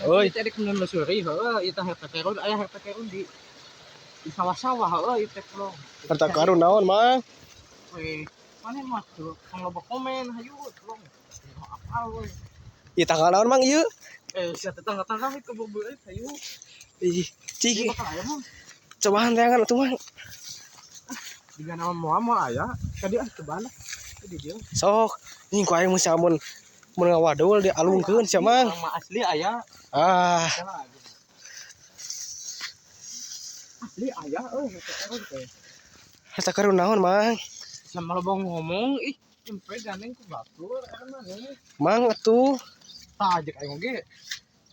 Euy. Tadi kemudian suri heuh ieu teh harta karun aya harta karun di sawah-sawah heuh ieu teh plong. Harta karun naon, Mang? Weh, mana mah tuh loba komen hayu plong. Apal we. Ieu tanggal naon, Mang ieu? Sia tetangga-tangga itu bobo hayu. Ih, cik. Bakal aya mah. Cobaan teangan atuh, Mang. Diga nama moal moal aya. Tadi ah cobaan lah. Di dieu. Sok, nih ku aing mun samun mun ngawadul dialungkeun sia, Mang. Mah asli aya. Ah, Asli aya euy harta karun teh. Harta karun naon, Mang? Sama loba ngomong ih nyampe gandeng ku batur eta maneh. Mang atuh. Tah jeung aing oge.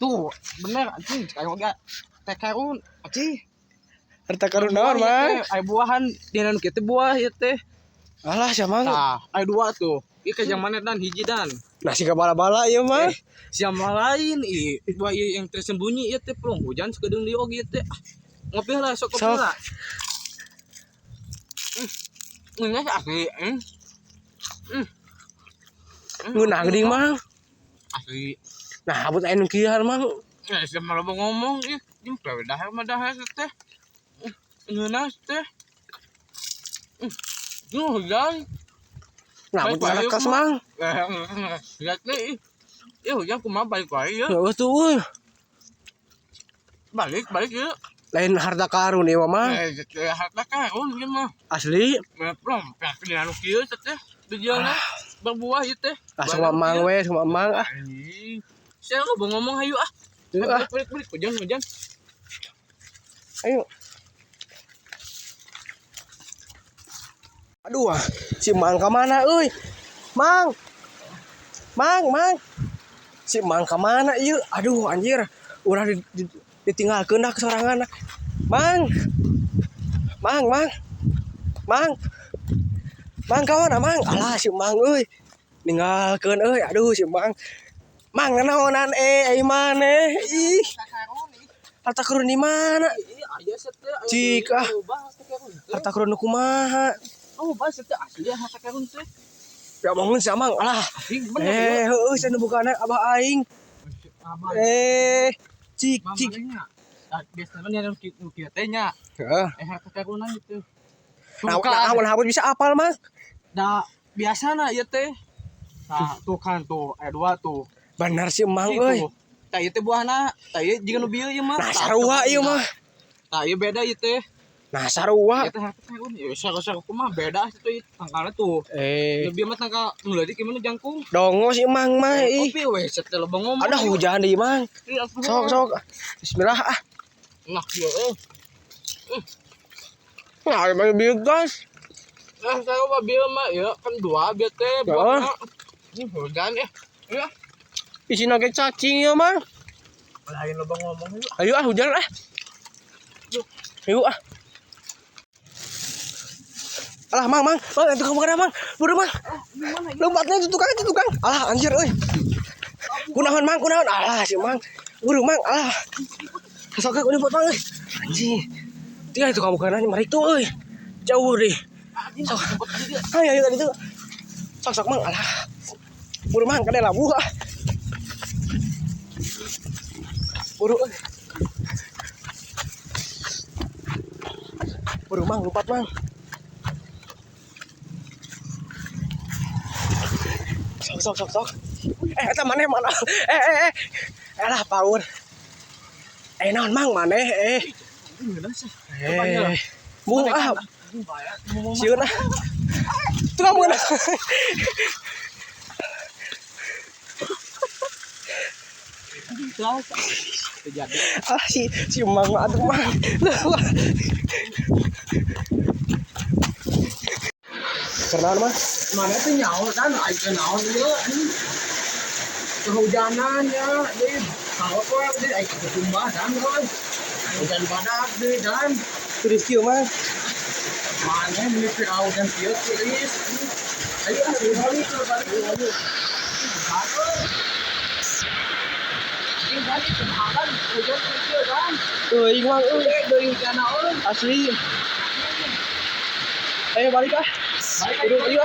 Tuh, bener anjing cek aing oge. Teh karun, anjing. Harta karun naon, Mang? Aya buahan dina nu kieu teh buah ieu teh. Alah sia, Mang. Tah, aya dua tuh. Ieu ka mana dan hiji dan. Nasi bala-bala ieu mah. Siapa lain ih, buah ieu yang tersembunyi ieu teh plong hujan sakedeung deui oge ieu teh. Ah, ngopi lah sok kopi lah. Ngeunah asli. Ngeunah geuning, Mang. Asli. Nah, abut aya nu kieu Mang. Eh, siapa loba ngomong ih, jeung dahar mah dahar teh. Ngeunah teh. Duh, hujan. Nah, abut ngarakas, Mang. Lihat nih. Ih, hujan kumaha balik wae ya. Heeh tuh euy. Balik, balik yeuh. Lain harta karun ieu mah, Mang. Harta karun ieu mah. Asli. Plong, pek dina nu kieu teh. Bijilna berbuah ieu teh. Ah, sama Mang we, sama Mang ah. Anjing. Saya lu ngomong hayu ah. Ayo ah. Balik, balik, hujan, hujan. Ayo. Aduh, ah. Si Mang ka mana euy? Mang. Mang, Mang. Si Mang ka mana ieu? Aduh, anjir. Urang ditinggalkeun dah kesorangan. Mang. Mang, Mang. Mang. Mang ka mana, Mang? Alah, si Mang euy. Ninggalkeun euy. Aduh, si Mang. Mang nanaonan ai maneh? Ih. Harta karun di mana? Cik ah. Harta karun kumaha? Oh, bahas teh asli harta karun teh. Ya omongin sia, Mang. Alah. Heueuh sia nu bukana abah aing. Cik, cik. Biasanya nu kieu teh nya. Heeh. Harta karunan gitu. Nah, nah, bisa apal, Mang? Da biasana ieu teh. Nah, tuh kan tuh aya dua tuh. Bener sih, Mang euy. Tah ieu teh buahna, tah ieu jiga nu bieu ieu mah. Nah, sarua ieu mah. Tah ieu beda ieu teh. Nah, sarua. Ieu teh harta karun. Ieu sarua-sarua kumaha beda itu tangkalna tuh. Lebih mah tangkal nu leutik ieu mah jangkung. Dongo si Mang mah ih. Kopi we teh loba ngomong. Ada hujan deui, Mang. Sok, sok. Bismillah ah. Nah, ieu euy. Nah, emang bieu gas. Nah, sarua bieu mah ieu kan dua bieu teh buahna. Ini hujan ya. Iya. Isina ge cacing ieu, Mang. Lain loba ngomong ieu. Ayo ah hujan ah. Ayo ah. Alah, Mang, Mang. Mang, itu kamu mana, Mang? Buru, Mang. Lompatnya itu tukang, itu tukang. Alah, anjir euy. Kunaon, Mang, kunaon? Alah, si Mang. Buru, Mang. Alah. Sok ke buat Mang euy. Anjing. Tinggal itu kamu kana mari tuh euy. Jauh deh. Sok. Ayo, ayo tadi tuh. Sok, sok, Mang. Alah. Buru, Mang, kade labuh ah. Buru euy. Buru, Mang, lompat, Mang. Sok, sok, sok, sok. Eta maneh mana? Alah, paur. Naon, Mang, maneh? Mung ah. Sieun ah. Tukang mun. Ah, si Mang mah atuh, Mang. Karena mah mana tuh nyawa kan aing naon ieu anjing. Kehujanan ya, deui. Kalau kok deui aing ketumbah dan euy. Hujan badak deui dan turis kieu mah. Mana meuni viral hujan kieu turis. Ayo ah balik balik balik. Anjing balik kumaha hujan kieu kan. Euy, Mang euy, deui hujan euy. Asli. Ayo balik ah. Ayo, ayo.